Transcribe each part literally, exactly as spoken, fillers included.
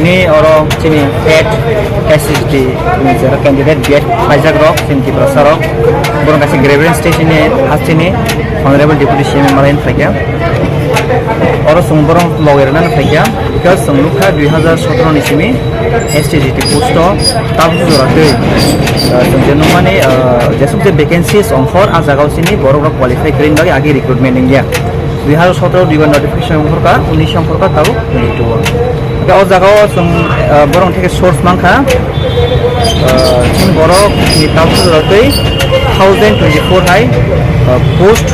Ni oro chini TET S T G T ni jora candidate B Ed paijak rok, chini Tiprasa rok. Borok kaisa grievance station ni hasteni Honorable Deputy C M malain phaikha. Oro chwng borok logi rwna phaikha, because chwng nukha dui hazar sotoro ni simi S T G T post o tabuk jora twi, ah, chwng je nukmani, ah, jesuk je vacancies ongkhor, ah, jagao chini borok rok qualify kwrwini bagwi agi recruitment wngya. Dui hazar sotoro dui bar notification ongkhorkha, unis ongkhorkha, tabuk twenty-two o. Hwnkhe o jagao chwng, ah, borok theke source mankha, ah, chini borok ni tabuk jora twi thousand twenty-four hai, ah, post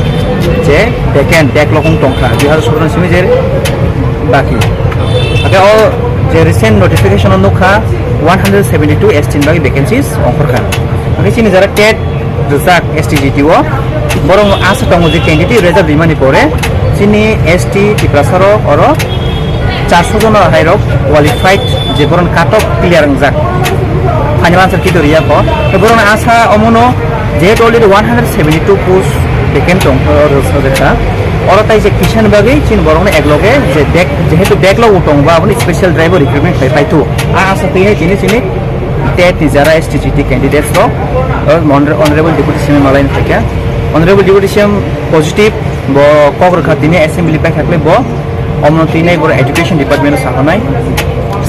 je vacant, backlog wng tongkha, dui hazar sotoro ni simi je baki. Hwnkhe o je recent notification o nukha, one hundred seventy-two S T ni bagwi vacancies ongkhorkha. Hwnkhe chini jora TET rijak S T G T o, borok asa tongo je candidate rijak rimani pore chini S T Tiprasa rok oro charso jona hai rok qualified, je borok cut off clear wngjak, final answer key to riya kho. To borok asa omono jehetu already one hundred seventy-two post vacant tong, oro rwjakha, oro tai je kisa ni bagwi chini borok no ekloge je back, jehetu backlog o tongo, aboni special driver recruitment khlai paithu. A asa twi hai chini chini TET ni jara S T G T candidates rok, o Honor-, Honorable Deputy C M malain phaikha. Honorable Deputy C M positive, bo kok rwkha tini assembly paikha khlai bo, omono tini bo education department o sahonai,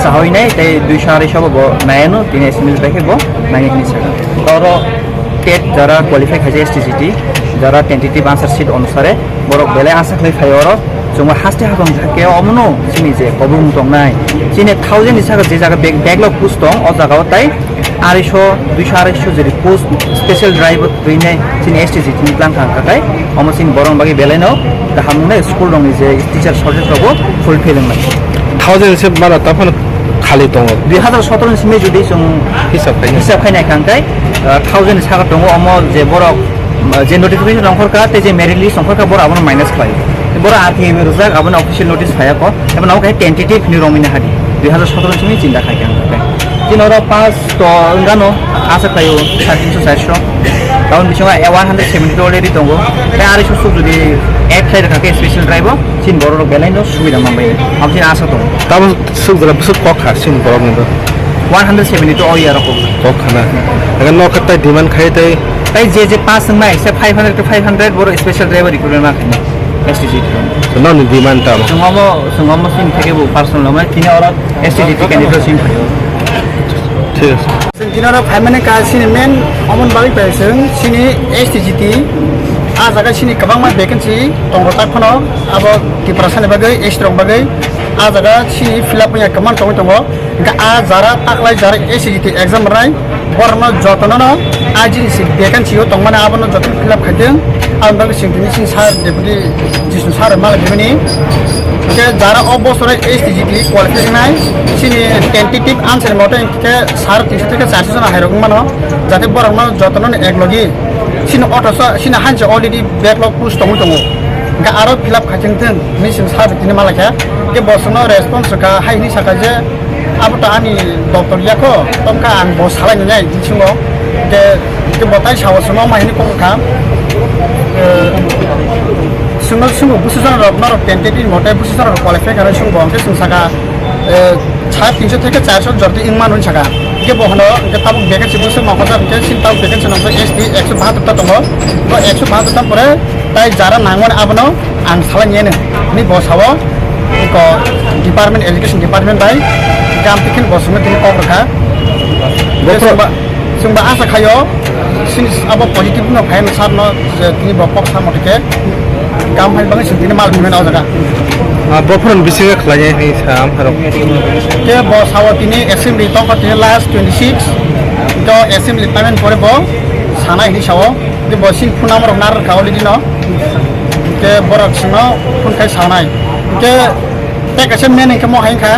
sahoinai tei dui sari sobo bo nayano tini assembly paikha bo nangya hini sakha. Oro TET jara qualify khaijak S T G T, jara tentative answer sheet onusare borok belai asa khlai phai oro. Chwngbo haste hakon thake omono chini je kobong tongnai. Chini thousand ni saka je jaga bag, backlog post tong, o jaga o tai araiso, duiso, araiso jeri post special drive rwinai chini S T G T ni plan kha khakai. Omo chini borok bagwi belai no kaham wngnai, school rokni je teacher shortage rogo fulfill wngnai. Thousand se mano taphano khali tongo. Dui hazar sotoro ni simi jodi chwng hisab khainai, hisab khainai kha hwnkhe, ah, thousand ni saka tongo, omo je borok, ah, je notification ongkhorkha tei je merit list ongkhorkha borok abono minus khlai. Borok R T I rijak, abono official notice phaiya kho. Ebo nabo khe tentative hinwi romwi nahadi. Dui hazar sotoro simi chinta khai khe ang khe. Chini oro pass to wngano asa khlaio sare tinsho charso. Taboni bisingo one hundred seventy already tongo. Tei ari susuk jodi add khlai rwkha khe special drive o, chini borok rok belai no subida manbai. Abo chini asa tongo. Tabuk suk jora bwswk kok kha chini borok ni do. One hundred seventy o ya rok kok. Kok khana. Aga no kha tai demand khai tai. Tai je je pass wngnai se five hundred to five hundred borok special driver recruitment ma khainai. S T G T. Nokni demand tamo? Chwng omo, chwng omo chini theke bo personal omo, tini oro S T G T candidate chini phaio. Thik ase. Chwng tini oro phaimani ka chini main omon bagwi pai chwng chini S T G T. Ah jaga chini kwbangma vacancy tongo tak phano abo Tiprasa ni bagwi, S T rok bagwi. Ah jaga chini fill up wngya kwbang tongwi tongo. Hingke ah jara taklai jara S G T exam rwnai, borokno jotono no ah jini si vacancy o tongmani abono jotono fill up khaitwng. Aboni bagwi chwng tini chini sir deputy Jisnu sir malai phimani. Hingke jara o bosoro S T G T qualify wngnai, chini tentative answer mote hingke sare tinso theke charso jona hairok wngmano, jate borokno jotono no eklogi chini auto so chini hanse already backlog post tongwi tongo. Hingke aro fill up khaitwng thwng hinwi chwng sir tini malai kha. Hingke bo chwngno response rwkha hai hinwi sakha je, abo to ani doptor ya kho, tongkha ang bo salai nai hinwi swngo. Hingke, hingke bo tai sao chwngno ma hinwi kok kha. Eh, chwngno swngo busu jona rok norok tentative mote busu jona rok qualify kha hinwi swngbo, hingke chwng sakha, eh, sare tinso theke charso jorti wngmano hinwi sakha. Hingke bo hwno hingke tabuk vacancy busu ma hojar hingke chini tabuk vacancy nangkha S T ekso bahatur ta tongo. Bo ekso bahatur ta pore tai jara nangmani abono ang salai nini hinwi bo sao, eko department, education department bai gam tikin bo songwi tini kok rwkha. Bo chwngba, chwngba asa khaio, sini abo positive no phai sar no je tini bo kok samo tike gam hai bangwi sini mal phai o jaga. Ah, bo phone bisingo khlai hai sa am harok. Ke bo sao tini assembly tongkha tini last twenty six, to assembly payment pore bo sanai hinwi sao. Hingke bo sini phone number rok narwk kha already no. Hingke borok sino phone khai sanai. Hingke tei kaisa main hingke mo hai wngkha,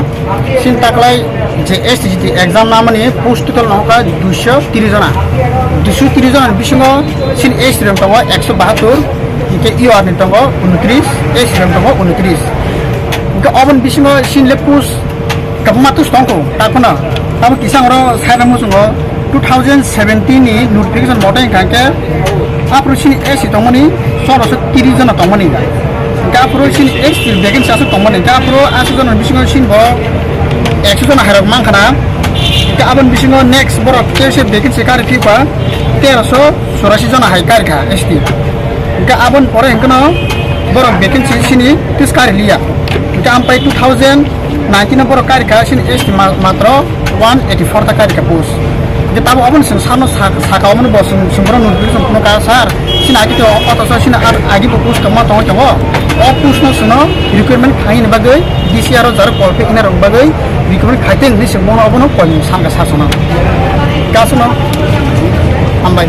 sini taklai je S T G T exam namani post total no wngkha duiso tris jona. Duiso tris jona ni bisingo sini S T rok tongo ekso bahatur, hingke U R ni tongo unotris, S T rok tongo unotris. Hingke oboni bisingo sini le post Kabangma tus tong kho, ta phano. Tamo kisa oro side o muchungo two thousand seventeen ni notification mote hingka khe aphuru sini S C tongmani chorosok tris jona tongmani. Hingka aphuru sini S T vacancy aswk tongmani. Hingka aphuru aswk jona bisingo sini bo Ekso jona hairok mankha na. Hingke aboni bisingo next borok K S F vacancy kari phipa terosho chorasi jona hai kari kha S T. Hingke aboni pore hingke no borok vacancy sini tis kari liya. Hingke ampai two thousand nineteen o borok kari kha sini S T ma-, matro one eighty four ta kari kha post. Hingke tabo aboni sini sarno sa-, saka omoni bo sung-, sungborok notification phunukha sir. Sini agi to, otosa sini agi bo post tongma tongo tongo. O post no sino recruitment khaini bagwi D C R o jar call pe ina rok bagwi recruitment khaite ni sing mono abono koi sangka sasana. Kasano. Hambai.